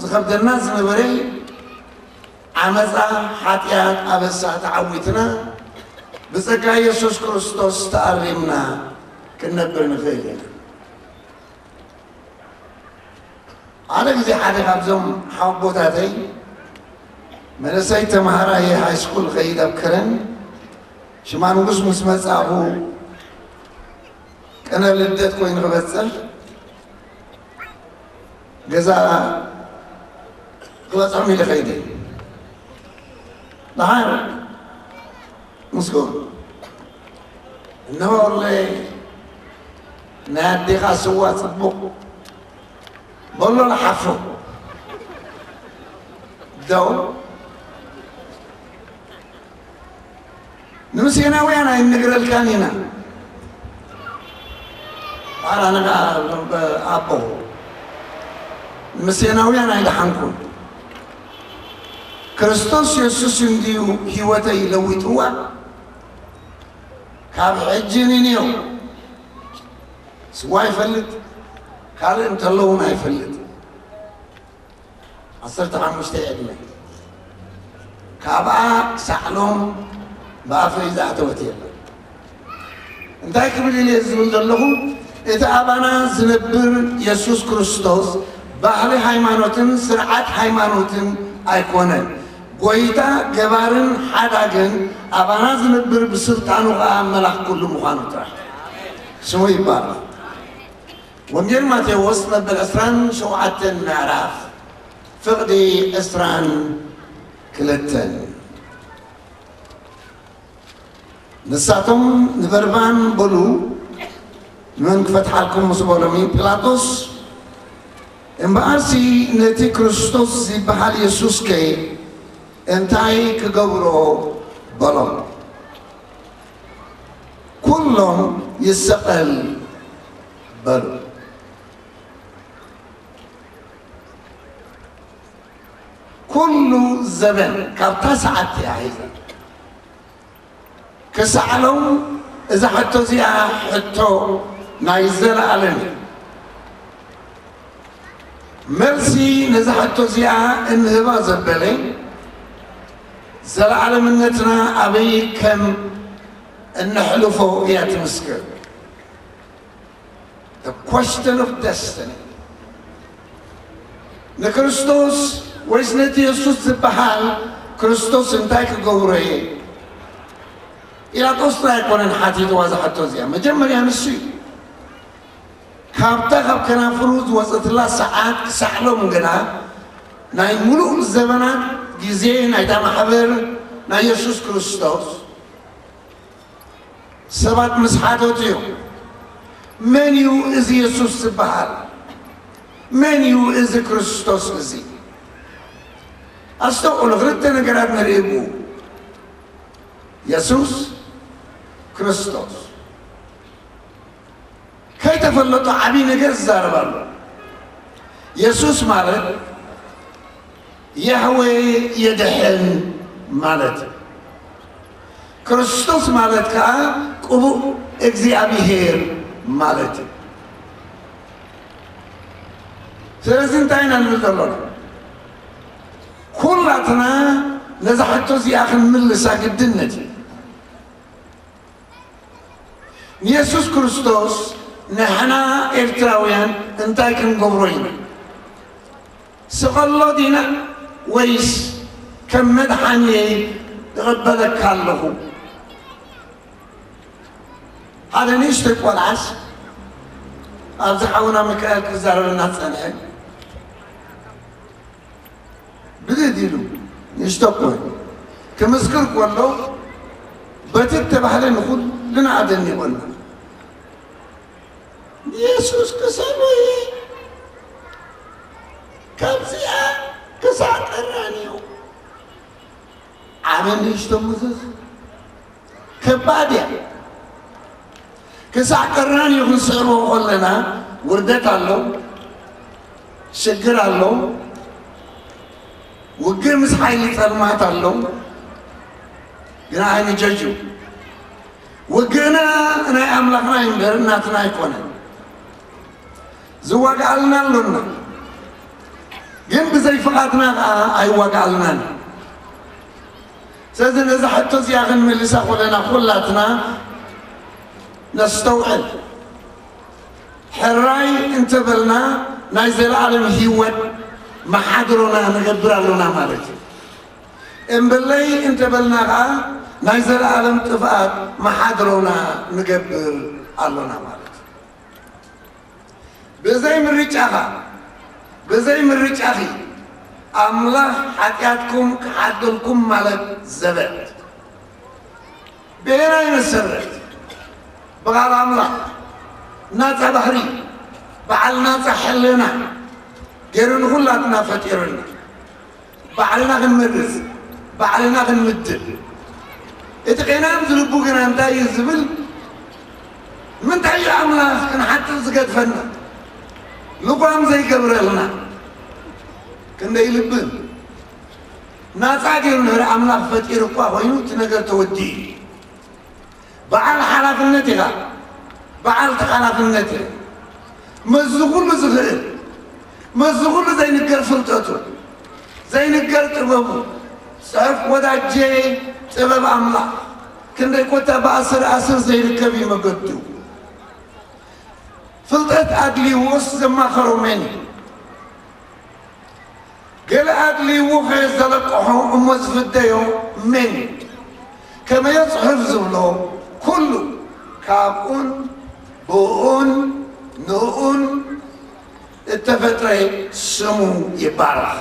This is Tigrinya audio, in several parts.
ዝኸብደና ዝነበረ ዓመፃ፣ ሓጢኣት፣ ኣበሳ ተዓዊትና ብፀጋ የሱስ ክርስቶስ ተኣሪምና ክንነብር ንኽእል ኢና። ሓደ ግዜ ሓደ ካብዞም ሓወቦታተይ፣ መንእሰይ ተምሃራይ ሃይስኩል ኸይድ ኣብ ከረን ሽማንጉስ ምስ መጻኹ፣ ቅነ ልደት ኮይኑ ክበጽሕ ገዛ ክበጽሖም ኢለ ኸይደ። ደሓር ምስጉን፣ እነሆ ወለይ ናይ ኣዴኻ ስዋ ጽቡቕ በሎ ለሓፎ። ደው ንምስዮናውያን ኣይንነግረልካን ኢና። ኣነ ኸኣ ኣቦ ንምስዮናውያን ኣይደሓንኩን። ክርስቶስ የሱስ እንድዩ ህይወተይ ለዊጥዋ። ካብ ሕጂ ንኔው ስዋ ይፈልጥ፣ ካልእ እንተሎ እውን ኣይፈልጥ። ዓሰርተ ሓሙሽተ ዕድመ። ካብኣ ክሳዕ ሎም ብኣፈይ ዝኣተወት የለን። እንታይ ክብል ኢለ ዝብል ዘለኹ፣ እቲ ኣባና ዝነብር የሱስ ክርስቶስ ባህሊ ሃይማኖትን ስርዓት ሃይማኖትን ኣይኮነን። ጎይታ ገባርን ሓዳግን ኣባና ዝነብር ብስልጣኑ ኸኣ መላኽ ኩሉ ምዃኑ ጥራሕ ስሙ ይባረኽ። ወንጌል ማቴዎስ መበል ዕስራን ሸውዓተን ምዕራፍ ፍቕዲ ዕስራን ክልተን። ንሳቶም ንበርባን በሉ፣ ንመን ክፈትሓልኩም ምስ በሎሚ፣ ጲላጦስ እምበኣርሲ ነቲ ክርስቶስ ዝበሃል የሱስከ እንታይ ክገብሮ በሎም። ኩሎም ይሰቐል በሉ። ኩሉ ዘበን ካብታ ሰዓት እያ ሒዛ ክሳዕ ሎም እዛ ሕቶ እዚኣ ሕቶ ናይ ዘለኣለም እዩ። መልሲ ነዛ ሕቶ እዚኣ እንህባ ዘበለ ዘለኣለምነትና ኣበይ ከም እነሕልፎ እያ ትምስክር። The question of destiny። ንክርስቶስ ወይስ ነቲ የሱስ ዝበሃል ክርስቶስ እንታይ ክገብሮ እየ? ጲላጦስ ጥራይ ኣይኮነን ሓቲትዋ እዛ ሕቶ እዚኣ፣ መጀመርያ ንሱ እዩ። ካብታ ካብ ከናፍሩ ዝወፀትላ ሰዓት ክሳዕ ሎም ግና ናይ ሙሉእ ዘበናት ግዜ ናይታ ማሕበር ናይ የሱስ ክርስቶስ ሰባት ምስ ሓተቱ እዮም፣ "መን እዩ እዚ የሱስ ዝበሃል? መን እዩ እዚ ክርስቶስ እዚ?" ኣስተውዕሉ፣ ክልተ ነገራት ንርኢ ብኡ። የሱስ ክርስቶስ ከይተፈለጦ ዓብዪ ነገር ዝዛረብ ኣሎ። የሱስ ማለት ያህዌ የድሕን ማለት እዩ። ክርስቶስ ማለት ከኣ ቅቡእ እግዚኣብሄር ማለት እዩ። ስለዚ እንታይ ኢና ንብል ዘሎና? ኩላትና ነዛ ሕቶ እዚኣ ክንምልሳ ግድነት እዩ። ንየሱስ ክርስቶስ ንሕና ኤርትራውያን እንታይ ክንገብሮ ኢና? ስቐሎ ዲና ወይስ ከም መድሓኒየይ እቕበለካ ኣለኹ? ሓደ ንእሽተይ ቆልዓስ ኣብዚ ሓውና ሚካኤል ክዛረበና ዝጸንሐ ብድድ ኢሉ ንእሽቶ እኮ እዩ። ክምስክር ከሎ በቲ እተባህለ ንኹልና ኣደኒቖና። ንየሱስ ክሰሎ እየ። ካብዚኣ ክሳዕ ቀራንዮ ዓቢ ንእሽቶ ምዝዝ ከባድ እያ። ክሳዕ ቀራንዮ ክንስዕሮ ከለና ውርደት ኣሎ፣ ሽግር ኣሎ፣ ውግእ ምስ ሓይሊ ጸልማት ኣሎ። ግና ኣይንጀጁ። ውግእና ናይ ኣምላኽና እዩ እምበር ናትና ኣይኮነን። ዝዋግኣልና ኣሎና። ግን ብዘይ ፍቓድና ኸዓ ኣይዋጋኣልናን። ስለዚ ነዛ ሕቶ እዚኣ ክንምልሳ ከለና ኩላትና ነስተውዕል። ሕራይ እንተበልና ናይ ዘለኣለም ህይወት መሓድሮና ንገብር ኣሎና ማለት እዩ። እምበለይ እንተበልና ኸዓ ናይ ዘለኣለም ጥፍኣት መሓድሮና ንገብር ኣሎና ማለት እዩ። ብዘይ ምርጫኻ፣ ብዘይ ምርጫኺ ኣምላኽ ሓጢኣትኩም ክሓደልኩም ማለት ዘበት። ብኤና ይመሰረት ብቓል ኣምላኽ ናፃ ባህሪ፣ በዓል ናፃ ሕልና ገይሩ ንኹላትና ፈጢሩና። ባዕልና ክንመርጽ፣ ባዕልና ክንምድብ። እቲ ቄናን ዝልቡ ግና እንታይ እዩ ዝብል? ንምንታይ እዩ ኣምላኽ ክንሓጥእ ዝገድፈና? ልጓም ዘይገብረልና? ክንደይ ልብን ናጻ ገይሩ ንህሪ ኣምላኽ ፈጢሩ እኳ ኮይኑ እቲ ነገር ተወዲኡ እዩ። በዓል ሓላፍነት ኢኻ፣ በዓል ተሓላፍነት ኢኻ። መዚ ኩሉ ዝኽእል፣ መዚ ኩሉ ዘይንገር ፍልጠቱ፣ ዘይንገር ጥበቡ፣ ጽሑፍ ወዳጄ ጥበብ ኣምላኽ፣ ክንደይ ኮታ ብኣስር ኣስር ዘይርከብ እዩ መገዱ። ፍልጠት ኣድልይዎስ ዘማኸሮ መን እዩ? ገለ ኣድልይዎ ኸ ዘለቅሖ እሞ ዝፍደዮ መን እዩ? ከመዮ ጽሑፍ ዝብሎ፣ ኩሉ ካብኡን ብኡን ንኡን እተፈጥረ ስሙ ይባረኽ።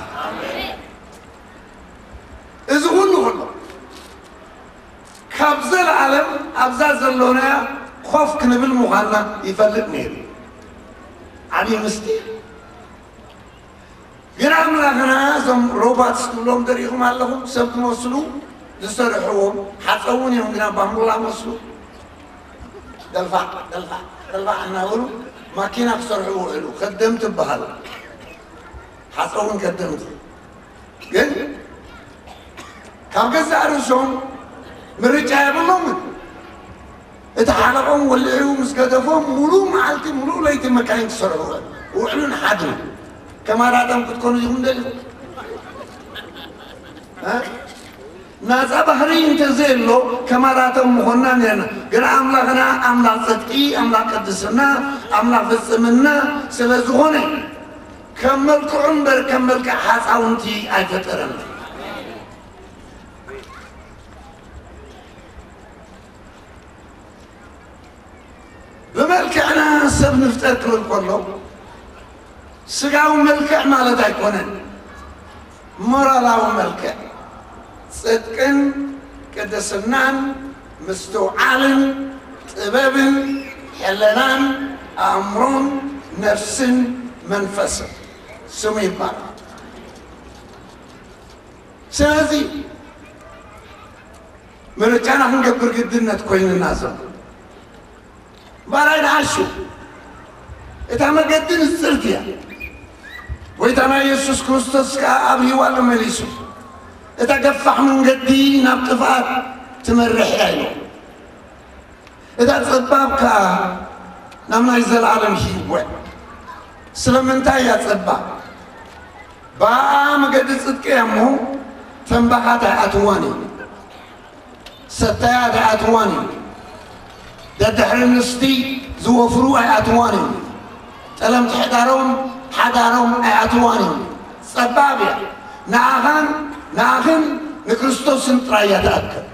እዚ ኩሉ ከሎ ካብ ዘለዓለም ኣብዛ ዘሎናያ ኮፍ ክንብል ምዃንና ይፈልጥ ነይሩ። ዓብዪ ምስጢር። ግን ኣምላኽና እዞም ሮቦትስ ትብሎም ደሪኹም ኣለኹም፣ ሰብ ትመስሉ ዝሰርሕዎም ሓፀውን እዮም፣ ግና ባምቡላ መስሉ ደልፋዕ ደልፋዕ ደልፋዕ እናበሉ ማኪና ክሰርሑ ውዕሉ። ከደምቲ ይበሃሉ፣ ሓፀውን ከደምቲ። ግን ካብ ገዛእ ርእሶም ምርጫ የብሎምን። እቲ ሓለቆም ወሊዑ ምስ ገደፎም፣ ሙሉእ መዓልቲ፣ ሙሉእ ለይቲ መካይን ክሰርሑ ውዕሉን ሓድሩ። ከማራቶም ክትኮኑ ኢኹም ደሊኹም? እ? ናጻ ባህሪ እንተዘየሎ፣ ከማራቶም ምኾንና ነርና። ግን ኣምላኽና ኣምላኽ ጽድቂ፣ ኣምላኽ ቅድስና፣ ኣምላኽ ፍጽምና ስለ ዝኾነ፣ ከም መልክዑ እምበር ከም መልክዕ ሓጻውንቲ ኣይፈጠረና። ብመልክዕና ሰብ ንፍጠር ክብል ከሎ፣ ስጋዊ መልክዕ ማለት ኣይኮነን። ሞራላዊ መልክዕ፣ ጽድቅን ቅድስናን ምስትውዓልን ጥበብን ሕለናን ኣእምሮን ነፍስን መንፈስን ስሙ ይባላል። ስለዚ ምርጫና ክንገብር ግድነት ኮይንና ዘሎ። ባራይ ንዓሹ እታ መገዲ ንጽርቲ እያ። ጎይታና ኢየሱስ ክርስቶስ ከኣ ኣብሪዋ ኣሎ መሊሱ። እታ ገፋሕ መንገዲ ናብ ጥፍኣት ትመርሕ እያ ኢሉ። እታ ጸባብ ከኣ ናብ ናይ ዘለዓለም ህይወት። ስለምንታይ እያ ጸባብ? ብኣኣ መገዲ ጽድቂ እያ እሞ፣ ተንባኻት ኣይኣትዋን እዩ። ሰታያት ኣይኣትዋን እዩ። ደድሕሪ ኣንስቲ ዝወፍሩ ኣይኣትዋን እዩ። ጠለምቲ ሕዳሮም፣ ሓዳሮም ኣይኣትዋን እዩ። ጸባብ እያ። ንኣኻን ንኣኽን ንክርስቶስን ጥራይ እያ ትኣክል።